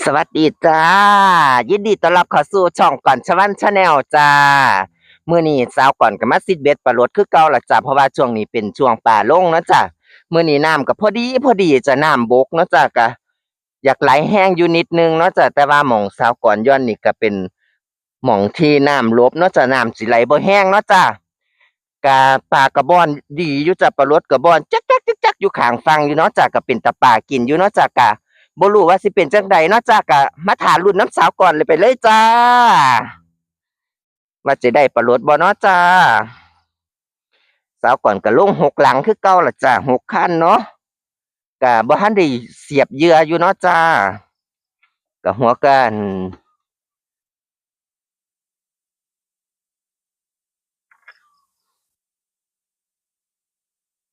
ສະຫວັດດີຈ້າ ຍິນດີຕ້ອນຮັບເຂົ້າສູ່ຊ່ອງກອນຊະວັນ Channel ຈ້າ. ມື້ນີ້ສາວກອນກໍມາຊິດເບັດປາໂຫຼດຄືເກົ່າລະຈ້າ ເພາະວ່າຊ່ວງນີ້ເປັນຊ່ວງປາລົງເນາະຈ້າ. ມື້ນີ້ນ້ຳກໍພໍດີ ພໍດີຈ້າ ນ້ຳບົກເນາະຈ້າ ກໍຢາກໄຫຼແຮງຢູ່ນິດໜຶ່ງເນາະຈ້າ ແຕ່ວ່າໝ່ອງສາວກອນຢ່ອນນີ້ກໍເປັນ ໝ່ອງທີ່ນ້ຳຫຼົບເນາະຈ້າ ນ້ຳຊິໄຫຼບໍ່ແຮງເນາະຈ້າ. ກະປາກະບ່ອນດີຢູ່ຈ້າ ປາໂຫຼດກະບ່ອນຈັກໆໆຢູ່ຂ້າງຝັ່ງຢູ່ເນາະຈ້າ ກະເປັນຕາປາກິນຢູ່ເນາະຈ້າ. ກະບໍ່ຮູ້ວ່າຊິເປັນຈັ່ງໃດເນາະຈ້າ ກະມາຖ້າລຸ້ນນຳສາວກອນເລີຍ ໄປເລີຍຈ້າ ວ່າຈະໄດ້ປາໂຫຼດບໍ່ເນາະຈ້າ. ສາວກອນກະລົງຫົກຫຼັງຄືເກົ່າລະຈ້າ ຫົກຄັນເນາະ ກະບໍ່ທັນໄດ້ສຽບເຫຍື່ອຢູ່ເນາະຈ້າ. ກະຫົວກະ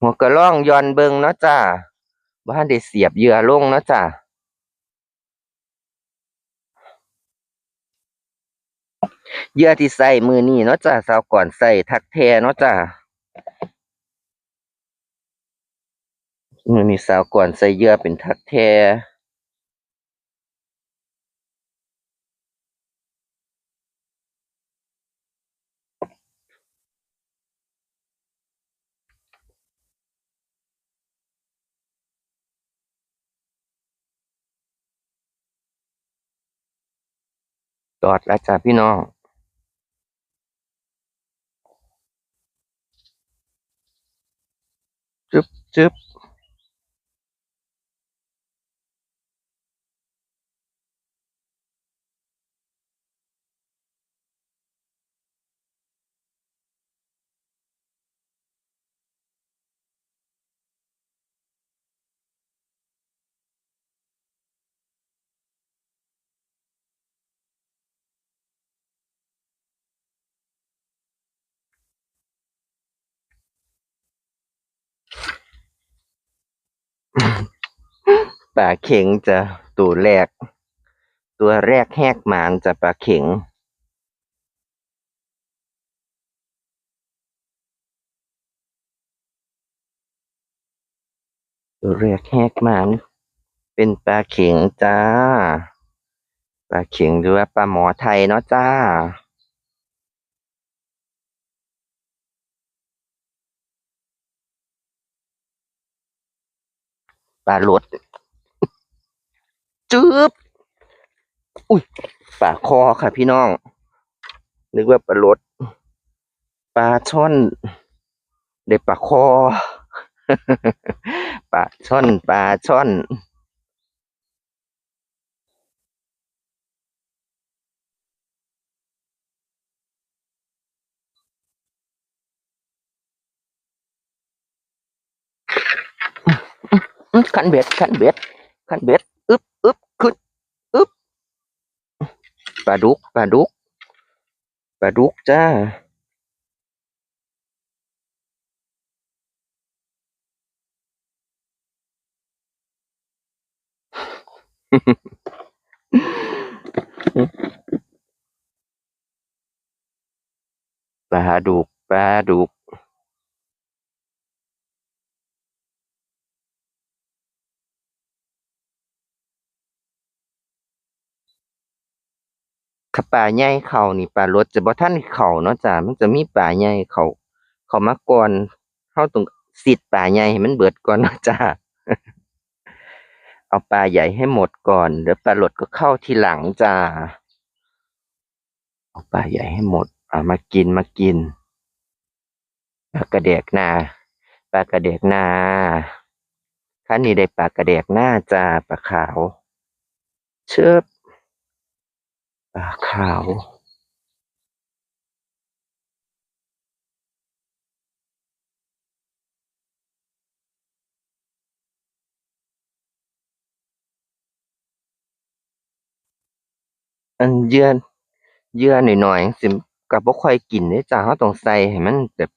ຫົວກະລອງຢ່ອນເບິ່ງເນາະຈ້າ ບໍ່ທັນໄດ້ສຽບເຫຍື່ອລົງເນາະຈ້າ. ເຫຍື່ອທີ່ໃຊ້ມື້ນີ້ເນາະຈ້າ ສາວກອນໃຊ້ທັກແທ້ເນາະຈ້າ. ມື້ນີ້ສາວກອນໃສ່ເຫຍື່ອເປັນທັກແທ້. ຕອດລະຈ້າພີ່ນ້ອງ. ຈຶບ ຈຶບ. ປາເຂັງຈ້າ ໂຕແລກ ຕົວແລກແຮກໝານຈ້າ ປາເຂັງ. ຕົວແລກແຮກມາເປັນປາເຂັງຈ້າ ປາເຂັງ ຫຼືວ່າປາໝໍໄທເນາະຈ້າ. ປາໂຫຼດ ຈຶບ ອຸ້ຍ ປາຄໍ່ຄ່ະພີ່ນ້ອງ ນຶກວ່າປາໂຫຼດ ປາຊ່ອນ ໄດ້ປາຄໍ່ ປາຊ່ອນ ປາຊ່ອນ. ຄັນເບັດ ຄັນເບັດ ຄັນເບັດ ອຶບ ອຶບ ຂຶ້ນ ອຶບ ປາດຸກ ປາດຸກ ປາດຸກຈ້າ. ປາດຸກ ປາດຸກ. ຖ້າປາໃຫຍ່ເຂົ້ານີ້ ປາໂຫຼດຈະບໍ່ທັນເຂົ້າເນາະຈ້າ ມັນຈະມີປາໃຫຍ່ເຂົ້າ ເຂົ້າມາກ່ອນ ເຮົາຕ້ອງຊິດປາໃຫຍ່ໃຫ້ມັນເບິດກ່ອນເນາະຈ້າ ເອົາປາໃຫຍ່ໃຫ້ໝົດກ່ອນ ແລ້ວປາໂຫຼດກໍເຂົ້າທີຫຼັງຈ້າ. ເອົາປາໃຫຍ່ໃຫ້ໝົດ ເອົາມາກິນ ມາກິນ ປາກະແດກນາ ປາກະແດກນາ ຄັນນີ້ໄດ້ປາກະແດກນາຈ້າ ປາຂາວ ເຊີບ ປາຂາວ. ອັນເຫຍື່ອ ເຫຍື່ອໜ້ອຍໆ ຈັ່ງຊີ້ ກໍບໍ່ຄ່ອຍກິນເດ້ຈ້າ ເຮົາຕ້ອງໃສ່ໃຫ້ມັນແບບ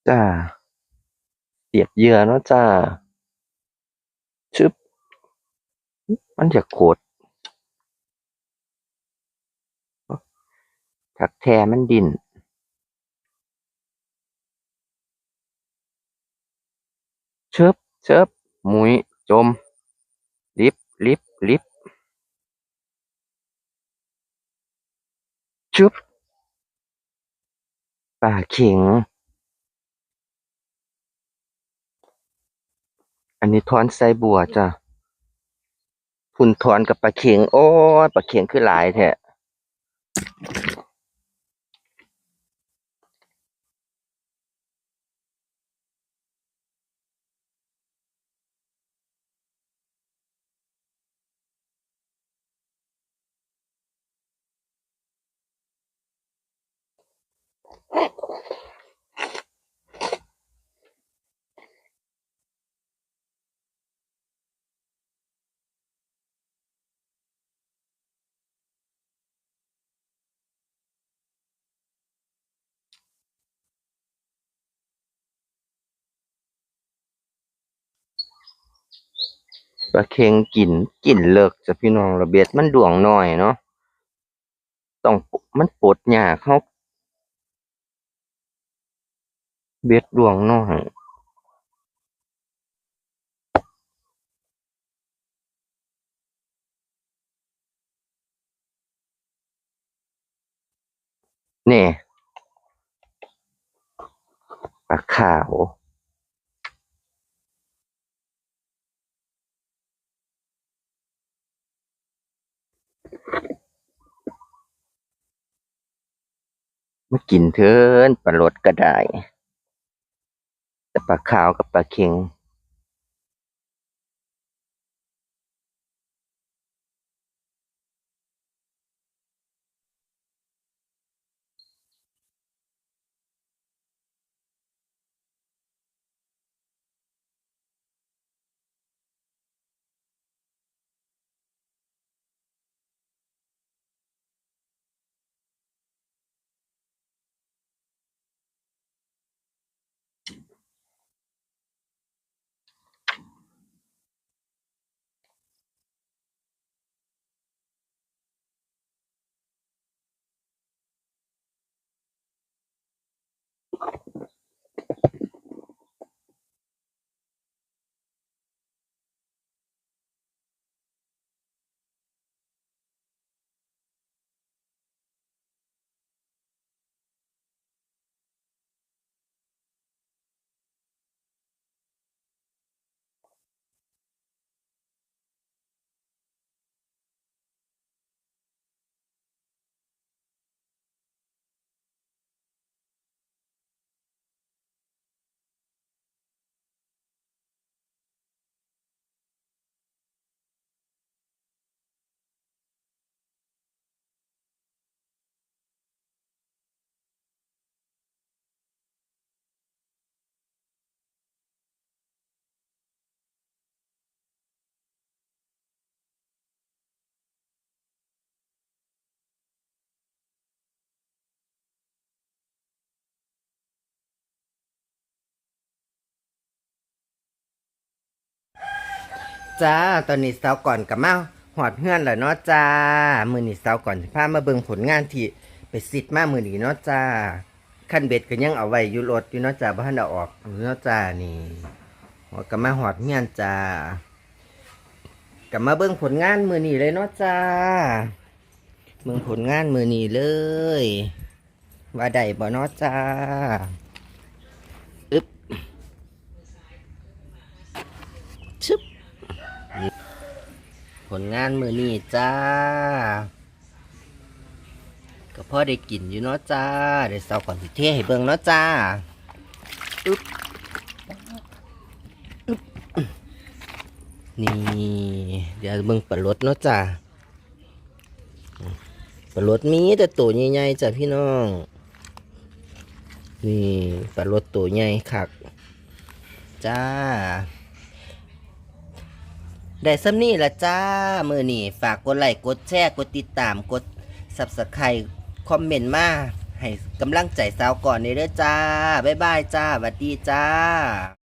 ຈ້າ ສຽບເຫຍື່ອເນາະຈ້າ ຊຶບ ມັນຢາກຂົດ ຄັກແທ້ມັນດີ້ນ. ຊຶບ ຊຶບ ໝຸ້ຍ ຈົມ ລິບ ລິບ ລິບ ຊຶບ ປາເຂັງ. ອັນນີ້ຖອນໄຊບົວຈ້າ. ພຸ້ນຖອນກັບປາເຂັງ. ໂອ້ຍ ປາເຂັງຄືຫຼາຍແທ້. ປາເຂັງກິນ ກິນເລິກຈ້າພີ່ນ້ອງ. ລະເບັດມັນດວງນ້ອຍເນາະ ຕ້ອງ ມັນປົດຍາກ ເຮົາ ເບັດດວງນ້ອຍ. ນີ້ ປາຂາວ. ມາກິນເທີນ ປາໂຫຼດກະໄດ້ ແຕ່ປາຂາວກັບປາເຂັງ. ຈ້າ ຕອນນີ້ສາວກອນກໍມາຮອດເຮືອນແລ້ວເນາະຈ້າ. ມື້ນີ້ສາວກອນຊິພາມາເບິ່ງຜົນງານທີ່ໄປຊິດມາມື້ນີ້ເນາະຈ້າ. ຄັນເບັດກໍຍັງເອົາໄວ້ຢູ່ລົດຢູ່ເນາະຈ້າ ບໍ່ທັນໄດ້ເອົາອອກເນາະຈ້າ. ນີ້ ກໍມາຮອດເຮືອນຈ້າ ກໍມາເບິ່ງຜົນງານມື້ນີ້ເລີຍເນາະຈ້າ. ເບິ່ງຜົນງານມື້ນີ້ເລີຍ ວ່າໄດ້ບໍ່ເນາະຈ້າ. ອຶບ ຊຶບ ຜົນງານມື້ນີ້ຈ້າ ກໍພໍໄດ້ກິນຢູ່ເນາະຈ້າ. ດຽວສາວກອນຊິເທໃຫ້ເບິ່ງເນາະຈ້າ. ອຶບ ອຶບ ນີ້ ດຽວເບິ່ງປາໂຫຼດເນາະຈ້າ. ປາໂຫຼດມີແຕ່ໂຕໃຫຍ່ໆ ຈ້າພີ່ນ້ອງ. ນີ້ ປາໂຫຼດໂຕໃຫຍ່ຄັກຈ້າ. ໄດ້ສ່ຳນີ້ລະຈ້າ ມື້ນີ້. ຝາກກົດໄລ ກົດແຊ ກົດຕິດຕາມ ກົດ Subscribe ຄອມເມັນມາໃຫ້ກຳລັງໃຈສາວກອນແດ່ເດີຈ້າ. ບາຍບາຍຈ້າ ຫວັດດີຈ້າ.